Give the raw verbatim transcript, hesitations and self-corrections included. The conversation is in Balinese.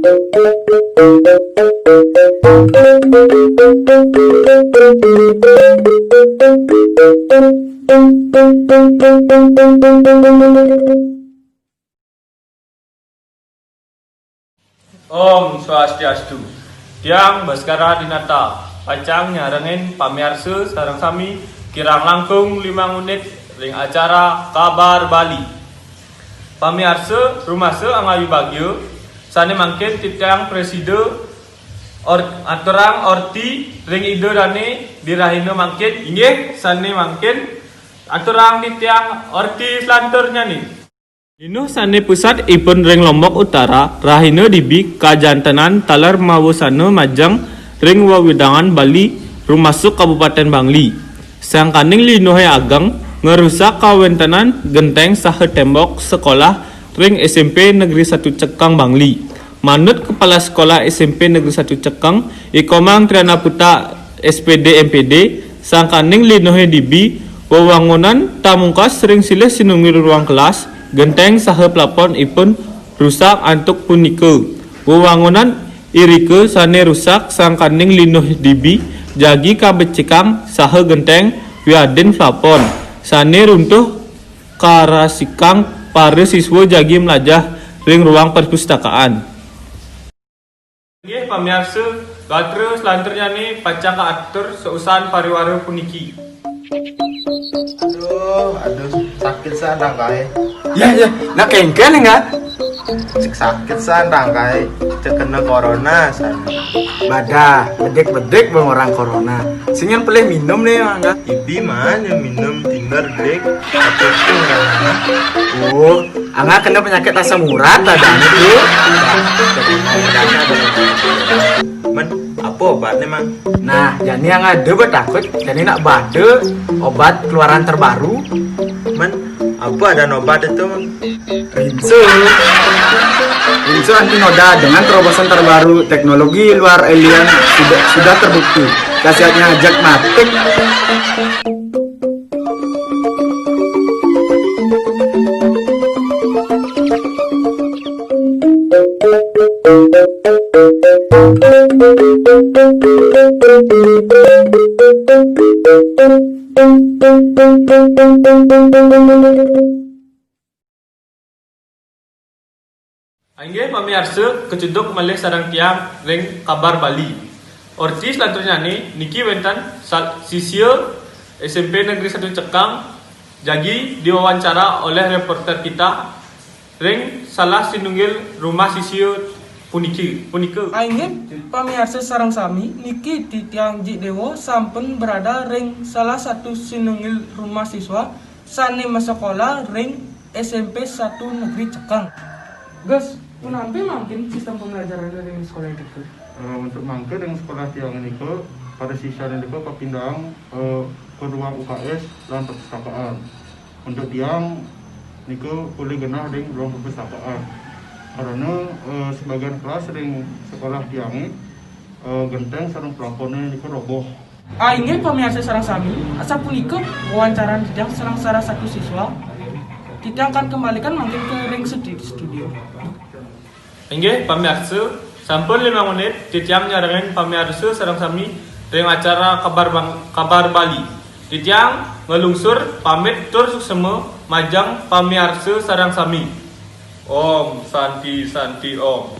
Om Swastiastu. Tiang Baskara Dinata, pacang nyarengin pamiarsa sareng sami kirang langkung lima menit ring acara Kabar Bali. Pamiarsa, rumasa angayu bagia, sane mangkin titiang prasida or-, aturang orti ring Ida Dane di rahina mangkin, inggih sane mangkin aturang titiang orti selanturnyane. Linuh sane pusat ipun ring Lombok Utara, rahina dibi kajantenan taler mawasana majeng ring wewidangan Bali, rumasuk Kabupaten Bangli. Sangkaning linuhe ageng, ngrusak kawentenan genteng saha tembok sekolah ring S M P Negeri Satu Cekang Bangli. Manut Kepala Sekolah S M P Negeri Satu Cekang, I Komang Triana Putra, S P D, M P D, sangkaning linuhe dibi, wewangunan tamungkas ring silih sinunggil ruang kelas, genteng saha plafon ipun rusak antuk punika. Wewangunan irika sane rusak sangkaning linuh dibi, jagi kabecikang saha genteng wiadin plafon sane runtuh karasikang para siswa jagi mlajah ring ruang perpustakaan. Inggih pamiarsa, gatra selanturnyane pacang kaatur sausan pariwara puniki. Aduh, aduh, sakit san rangkae. Ya, ya, nak kengken enggak? Cek sakit san rangkae, cek kena corona san. Badah, bedik-bedik bang orang corona. Sing yang pelih minum nih, Angga. Ibi man yang minum tinger, Dek. Apa itu namanya? Oh, Angga kena penyakit asam urat ada itu. Man, apa obatnya, Mang? Nah, jani yang ada betakut, jani nak bade obat keluaran terbaru. Man, apa ada obat itu, Mang? Rinso. Rinso anti noda dengan terobosan terbaru teknologi luar alien sudah, sudah terbukti. Khasiatnya jak matik. Inggih pamiarsa, kacunduk malih sareng tiang ring Kabar Bali. Orti selanturnyane niki wenten sal-, sisya S M P Negeri Satu Cekang jagi diwawancara oleh reporter kita ring salah sinunggil rumah sisya puniki, punika. Inggih pamiarsa sareng sami, niki titiang Jik Dewa sampun berada ring salah satu sinunggil rumah siswa sane masekolah ring S M P Satu Negeri Cekang. Gus, punapi mangkin sistem pembelajaran ring sekolah itu? Eh, untuk mangkin ring sekolah tiang niku, para siswa niku kapindahang, eh, ke ruang U K S lan perpustakaan. Untuk tiang niku polih genah ring ruang perpustakaan. Karena, eh, sebagian kelas ring sekolah tiange, eh, genteng sareng plafone niku roboh. Ah, inggih pamiarsa sareng sami, asapunika wawancaran titiang sareng salah satu siswa. Titiang akan kembalikan mangkin ke ring studi-, studio. Inggih pamiarsa, sampun lima menit titiang nyarengin pamiarsa sareng sami ring acara Kabar Bang-, Kabar Bali. Titiang nglungsur pamit tur suksema majeng pamiarsa sareng sami. Om Santi Santi Om.